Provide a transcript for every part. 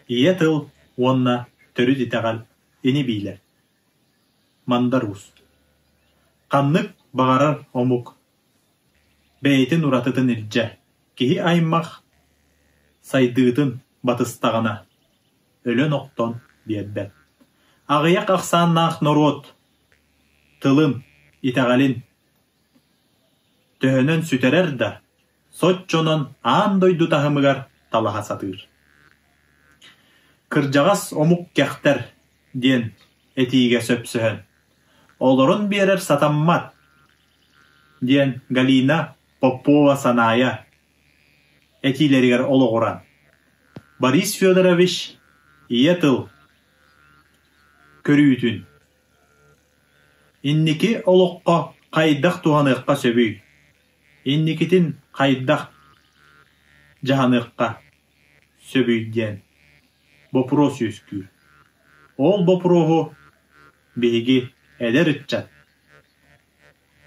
Ийэ тыл уонна төрүт итэҕэл ини-биилэр. Мандар Уус Ханнык баҕарар омук бэйэтин уратытын илдьэ, киһи аймах сайдыытын батыстаҕына, өлөн-охтон биэрбэт. Аҕыйах ахсааннаах норуот тылын, итэҕэлин төһөнөн сүтэрэр да, соччонон аан дойду таһымыгар талаһа сатыыр. Кырдьаҕас омук кэхтэр диэн этиигэ сөпсөһөн, олорон биэрэр сатаммат диэн Галина Попова-Санаайа этиилэригэр олоҕуран, Борис Федорович ийэ тыл көрүүтүн инники олоххо хайдах туһаныахха сөбүй, инникитин хайдах дьаһаныахха сөбүй диэн боппуруос үөскүүр. Ол боппуруоһу биһиги эдэр ыччат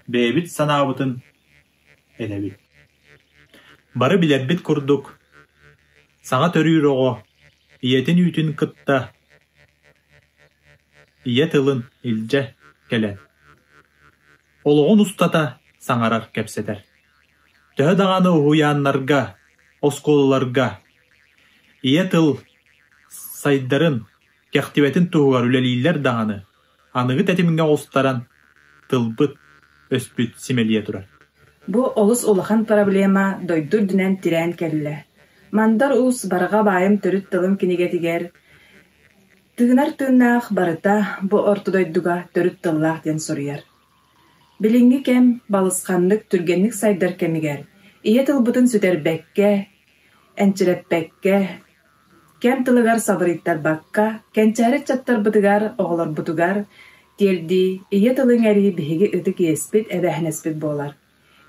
бэйэбит санаабытын этэбит. Бары билэрбит курдук, саҥа төрүүр оҕо ийэтин үүтүн кытта ийэ тылын илдьэ кэлэн, олоҕун устата саҥарар, кэпсэтэр. Төһө даҕаны уһуйааннарга, оскуолаларга ийэ тыл сайдарын, кэхтибэтин туһугар үлэлииллэр даҕаны, аныгы тэтимҥэ оҕустаран, тылбыт, өспүт симэлийэ турар. Бу олус улахан проблема дойду үрдүнэн тирээн кэллэ. Мандар Уус Барҕа баайым төрүт тылым кинигэтигэр «Тыынар тыыннаах барыта бу орто дойдуга төрүт тыллаах» диэн суруйар. Билиҥҥи кэм балысханнык түргэнник сайдар кэмигэр ийэ тылбытын сүтэрбэккэ, энчирэппэккэ, кэм тылыгар сабырыйтарбакка, кэнчээри ыччаттарбытыгар, оҕолорбутугар тиэрдии ийэ тылы иҥэрии биһиги ытык иэспит, эбээһинэспит буолар.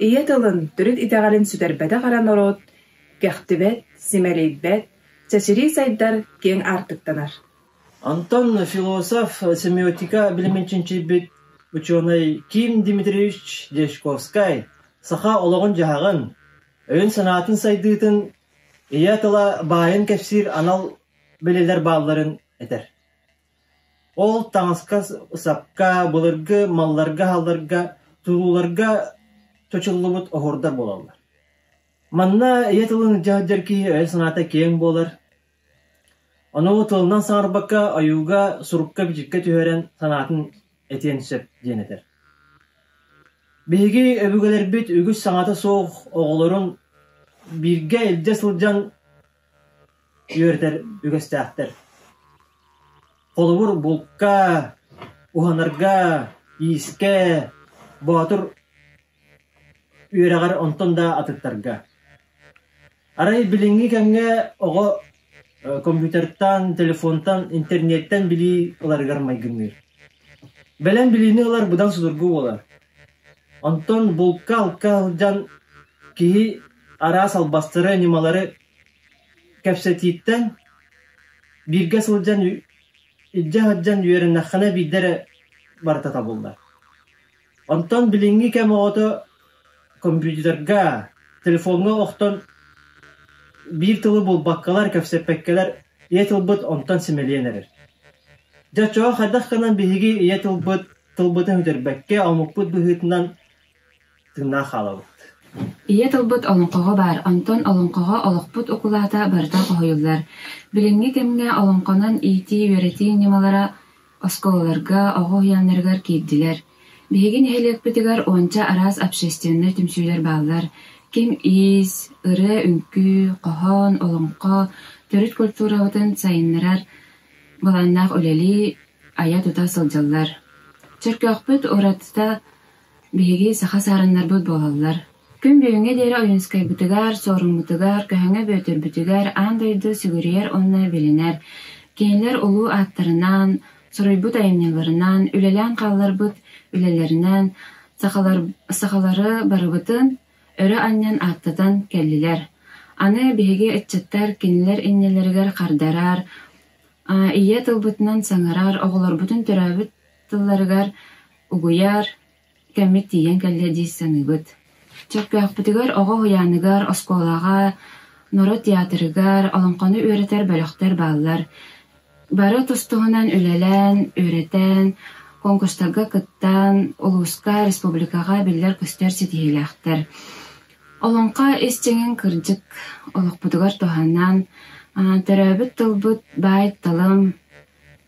Ийэ тылын, төрүт итэҕэлин сүтэрбэтэх эрэ норуот кэхтибэт, симэлийбэт, чэчирии сайдар, киэҥ аартыктанар. Онтон философ, семиотика билимин чинчийбит учуонай Ким Дмитриевич Дьячковскай саха олоҕун-дьаһаҕын, өйүн-санаатын сайдыытын ийэ тыла баайын кэпсиир анал билэлэр баалларын этэр. Ол таҥаска-сапка, былыргы малларга-аһалларга, тутууларга чочуллубут оһуордар буолаллар. Манна ийэ тылын илдьэ сылдьар киһи өйө-санаата киэҥ буолар, Ону тылынан саҥарбакка, ойууга, сурукка-бичиккэ түһэрэн санаатын этиэн сөп диэн этэр. Биһиги өбүгэлэрбит үгүс саҥата суох оҕолорун бииргэ илдьэ сылдьан үөрэтэр үгэстээхтэр. Холобур, булка, уһанарга, иискэ, боотур үөрэҕэр онтон да атыттарга. Арай билиҥҥи кэмҥэ оҕо компьютертан, телефонтан, интернеттэн билии ыларыгар майгынныыр. Бэлэм билиини ылар быдан судургу буолар. Онтон булка-алка сылдьан киһи араас албастары, ньымалары кэпсэтииттэн бииргэ сылдьан илдьэ сылдьан үөрэннэххинэ биирдэ эрэ барыта табыллар. Онтон билиҥҥи кэм оҕото компьютерга, телефоҥҥа охтон биир тылы булбаккалар, кэпсэппэккэлэр ийэ тылбыт онтон симэлийэн эрэр. Дьэ оччоҕо хайдах гынан биһиги ийэ тылбыт тылбытын сүтэрбэккэ, омукпут быһыытынан тыыннаах хаалабыт? Ийэ тылбыт олоҥхоҕо баар, онтон олоҥхоҕо олохпут укулаата барыта хоһуйуллар. Билиҥҥи кэмҥэ олоҥхонон иитии-үөрэтии ньымалара Оскуолаларга, оҕо уһуйааннарыгар киирдилэр. Биһиги нэһилиэкпитигэр уонча араас общественнай түмсүүлэр бааллар. Ким иис, ырыа-үҥкүү, хоһоон, олоҥхо, төрүт культурабытын сайыннарар былааннаах үлэлии, айа-тута сылдьаллар. Чөркөөхпүт уратыта Биһиги саха саарыннарбыт буолаллар. Күн бүгүҥҥэ диэри Ойуунускайбытыгар, Суоруммутугар, Көһөҥө Бүөтүрбүтүгэр аан дойду сүгүрүйэр уонна билинэр. Кинилэр улуу ааттарынан, суруйбут айымньыларынан, үлэлээн хаалларбыт үлэлэринэн сахалар, сахалары барыбытын өрө анньан ааттатан кэллилэр. Аны биһиги ыччаттар кинилэр иннилэригэр хардарар, ийэ тылбытынан саҥарар, оҕолорбутун төрөөбүт тылларыгар угуйар кэммит тиийэн кэллэ дии саныыбыт. Чөркөөхпүтүгэр оҕо уһуйааныгар, оскуолаҕа норуот театрыгар олоҥхону үөрэтэр бөлөхтөр бааллар. Бары тус-туһунан үлэлээн, үөрэтэн, конкурстарга кыттан, улууска, республикаҕа биллэр-көстөр ситиһиилээхтэр. Олоҥхо ис дьиҥин кырдьык олохпутугар туһанан, төрөөбүт тылбыт баай-талым,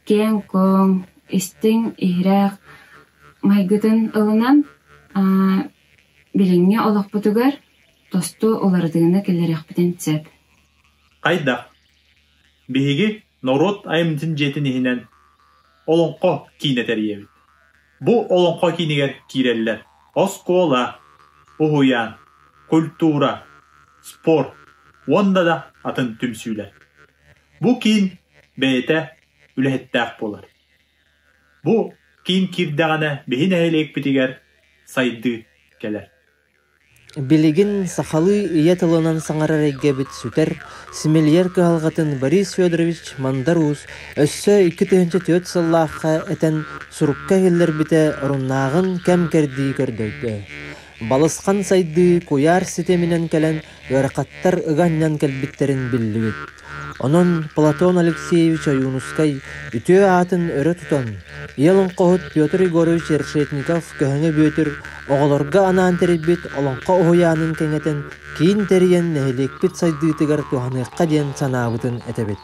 киэҥ-куоҥ, истиҥ-иһирэх майгытын ылынан, билиҥҥи олохпутугар тосту уларытыыны киллэриэхпитин сөп. Хайдах? Биһиги норуот айымньытын дьиэтин иһинэн Олоҥхо киинэ тэрийэбит. Бу Олоҥхо киинигэр киирэллэр оскуола, уһуйаан, культура, спорт уонна да атын түмсүүлэр. Бу киин бэйэтэ үлэһиттээх буолар. Бу киин киирдэҕинэ биһи нэһилиэкпитигэр сайдыы кэлэр. Билигин сахалыы ийэ тылынан саҥарар эйгэбит сүтэр, симэлийэр кыһалҕатын Борис Федорович Мандар Уус өссө 2004 сыллаахха этэн сурукка иһиллэрбитэ оруннааҕын кэм-кэрдии көрдөрдө. Балысхан сайдыы куйаар ситиминэн кэлэн ыарахаттар ыга анньан кэлбиттэрин биллибит. Онон Платон Алексеевич Ойуунускай үтүө аатын өрө тутан, ийэ олоҥхоһут Петр Егорович Решетников-Көһөҥө Бүөтүр оҕолорго анаан тэрийбит олоҥхо уһуйаанын кэҥэтэн, киин тэрийэн нэһилиэкпит сайдыытыгар туһаныахха диэн санаабытын этэбит.